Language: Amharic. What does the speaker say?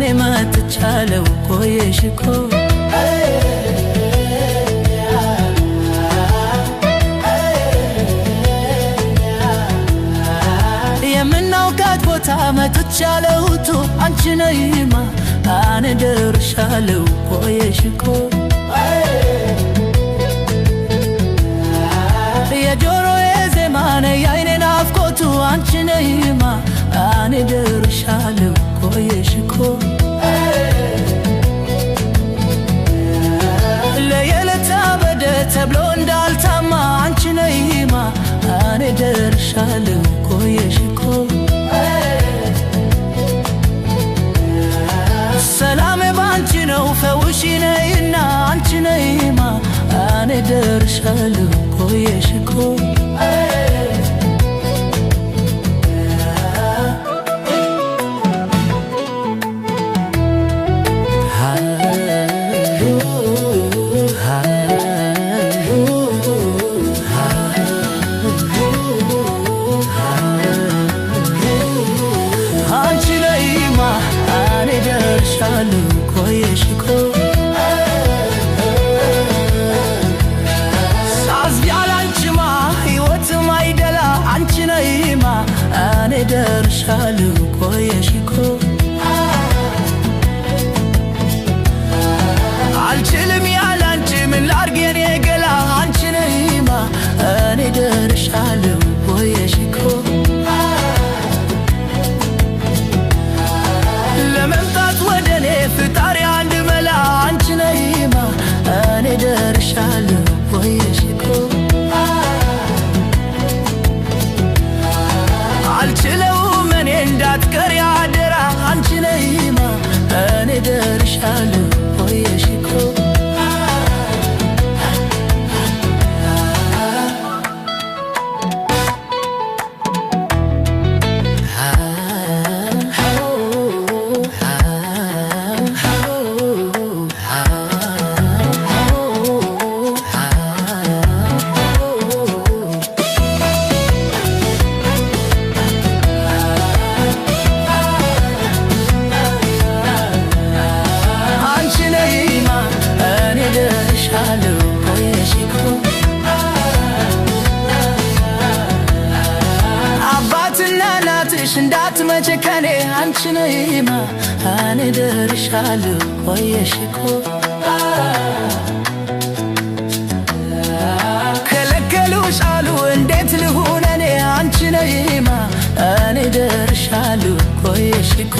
እኔ መጥቻለሁ ቆየሽ እኮ። የምናውቃት ቦታ መጥቻለሁቱ አንቺ ነይማ እኔ ደርሻለሁ ቆየሽ እኮ። የጆሮዬ ዜማ ነይ የዓይኔ ናፍቆቱ አንቺ ነይማ እኔ ደርሻለሁ ቆየሽ እኮ። ለየለታ በደ ተብሎ እንዳልታማ አንቺ ነይማ እኔ ደርሻለሁ ቆየሽ እኮ። ሰላሜ ባንቺ ነው ፈውሺ ነይና አንቺ ነይማ እኔ ደርሻለሁ ቆየሽ እኮ። አንቺ ነይማ እኔ ደርሻለሁ ቆየሽ እኮ። ሳዝብ ያላንቺማ ሕይወትም አይደላ አንቺ ነይማ እኔ ደርሻለሁ ቆየሽ እኮ። አልችልም ያላንቺ ምን ላድርግ የኔ ገላ አንቺ ነይማ እኔ ደርሻለሁ ቆየሽ እኮ። ለመምጣት ወደ እኔ ፍጣሪ አንድ መላ አንቺ ነይማ እኔ ደርሻለሁ ቆየሽ እኮ። አልችለውም እኔ እንዳትቀሪ አደራ አንቺ ነይማ እኔ ደርሻለሁ ቆየሽ እኮ። አንቺ ነይማ እኔ ደርሻለሁ ቆየሽ እኮ። አባትና እናትሽ እንዳትመጪ ከኔ አንቺ ነይማ እኔ ደርሻለሁ ቆየሽ እኮ። ከለከሉሽ አሉ እንዴት ልሁን እኔ አንቺ ነይማ እኔ ደርሻለሁ ቆየሽ እኮ።